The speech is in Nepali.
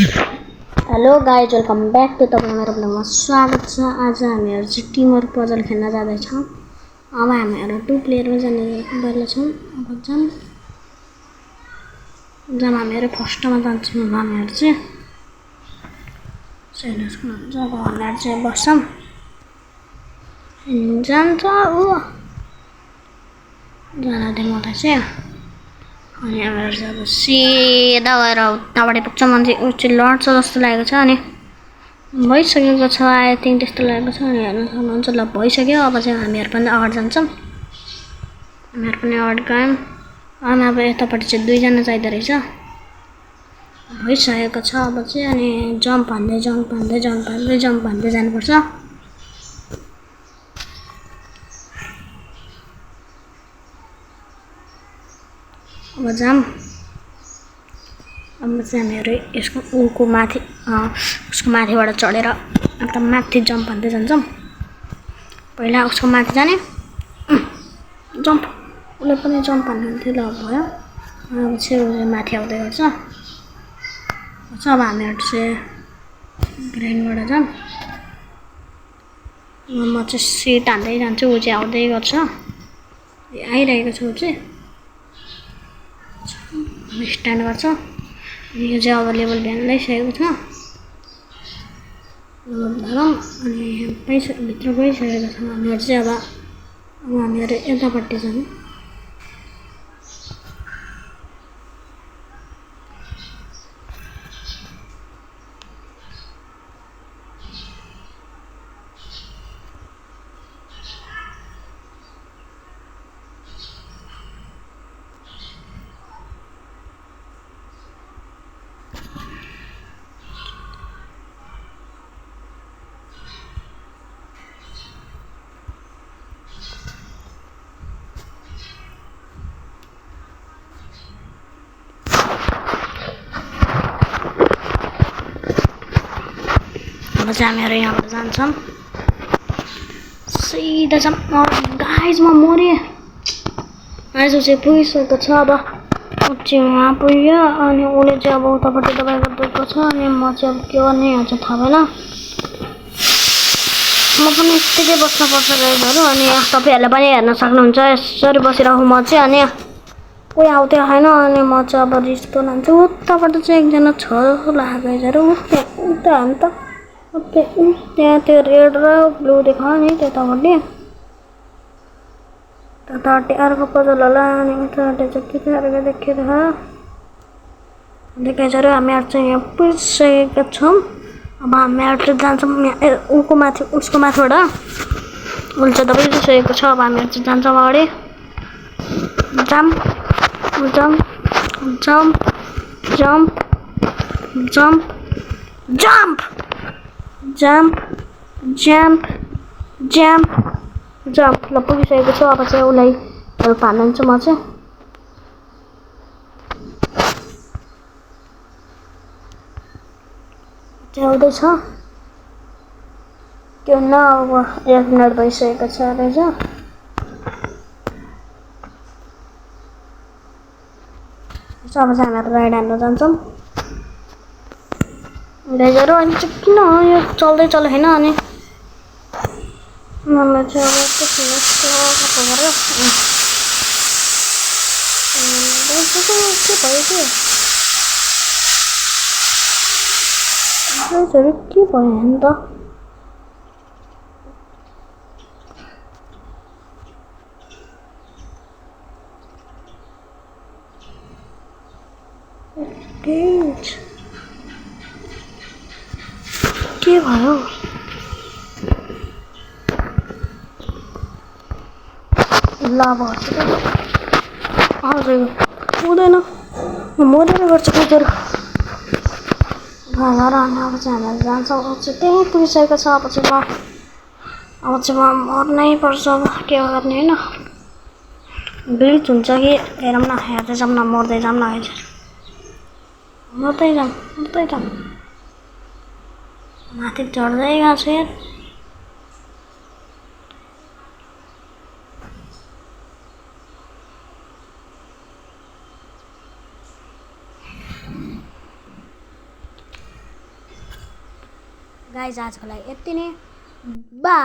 Hello guys, welcome back to तपाईँ मेरो ब्लगमा स्वागत छ। आज हामीहरू चाहिँ टिमवर्क पजल खेल्न जाँदैछौँ। अब हामीहरू 2 प्लेयरमा जाने बेला छौँ। अब जाम हामीहरू फर्स्टमा जान्छौँ। हामीहरू चाहिँ जब हामीहरू चाहिँ बस्छौँ जान्छ ऊ जाँदा मलाई चाहिँ अनि हामीहरू चाहिँ अब सिधा गएर उताबाट पुग्छ। मान्छे ऊ चाहिँ लड्छ जस्तो लागेको छ अनि भइसकेको छ। आई थिङ्क त्यस्तो लागेको छ। अनि हेर्न सक्नुहुन्छ, ल भइसक्यो। अब चाहिँ हामीहरू पनि अगाडि जान्छौँ। हामीहरू पनि अगाडि गयौँ। अनि अब यतापट्टि चाहिँ 2 जना चाहिँदो रहेछ। भइसकेको छ। अब चाहिँ अनि जम्प हान्दै जानुपर्छ। अब जाम अब चाहिँ हामीहरू यसको उसको माथिबाट चढेर एकदम माथि जम्प हान्दै जान्छौँ। पहिला उसको माथि जाने जम्प, उसले पनि जम्प हान्नुहुन्थ्यो। ल भयो। अब चाहिँ उसले माथि आउँदै गर्छ। अब हामीहरू चाहिँ ग्राइन्डबाट जाऊँ। म चाहिँ सिट हान्दै जान्छु, ऊ चाहिँ आउँदै गर्छ। आइरहेको छ ऊ चाहिँ स्ट्यान्ड गर्छ। यो चाहिँ अब लेभल भ्यान्दैसकेको छ। अनि भित्र गइसकेको छ। हामीहरू चाहिँ अब हामीहरू यतापट्टि जाने। अब चाहिँ हामीहरू यहाँबाट जान्छौँ। सिधा जाऊँ। गाइज म मरेँ। गाइज ऊ चाहिँ पुगिसकेको छ। अब ऊ चाहिँ वहाँ पुग्यो अनि उसले चाहिँ अब उतापट्टि दबाई गरिदिएको छ। अनि म चाहिँ अब के गर्ने यहाँ चाहिँ थाहा भएन। म पनि यत्तिकै बस्नुपर्छ गाइजहरू। अनि तपाईँहरूले पनि हेर्न सक्नुहुन्छ यसरी बसिरहेको म चाहिँ। अनि कोही आउँथ्यो होइन। अनि म चाहिँ अब रिस्क लान्छु। उताबाट चाहिँ एकजना छ जस्तो लाग्यो गाइजहरू। उता हान् त त्यहाँ त्यो रेड र ब्लू देखायो नि त्यतापट्टि अर्को पजल होला। अनि उतापट्टि चाहिँ के अर्को देखिरहेको गाइजहरू। हामीहरू चाहिँ यहाँ पुगिसकेका छौँ। अब हामीहरू चाहिँ जान्छौँ उसको माथिबाट उसले चाहिँ दबाइसकेको छ। अब हामीहरू चाहिँ जान्छौँ अगाडि। Jump jump jump jump jump jump jump jump jump jump ल पुगिसकेको छु। अब चाहिँ उसलाई हेल्प हान्छु म चाहिँ। आउँदैछ त्यो न। अब 1 मिनट भइसकेको छ रहेछ। अब चाहिँ हामीहरू राइड हान्न जान्छौँ गाइजहरू। अनि चाहिँ किन यो चल्दै होइन। अनि मलाई चाहिँ अब यस्तो के भयो के भयो नि त। के भयो ल हुँदैन मरेर गर्छ गाइजहरू। घर अनि अब चाहिँ हामीहरू जान्छौँ। अब चाहिँ त्यहीँ पुगिसकेको छ। अब चाहिँ म मर्नै पर्छ। अब के गर्ने होइन। ग्लिच हुन्छ कि हेरौँ न। हेर्दै जाऊँ न, मर्दै जाऊँ न गाइजहरू। मर्दै जाऊँ माथि चढ्दै गएको छु यार। गाइज आजको लागि यति नै बा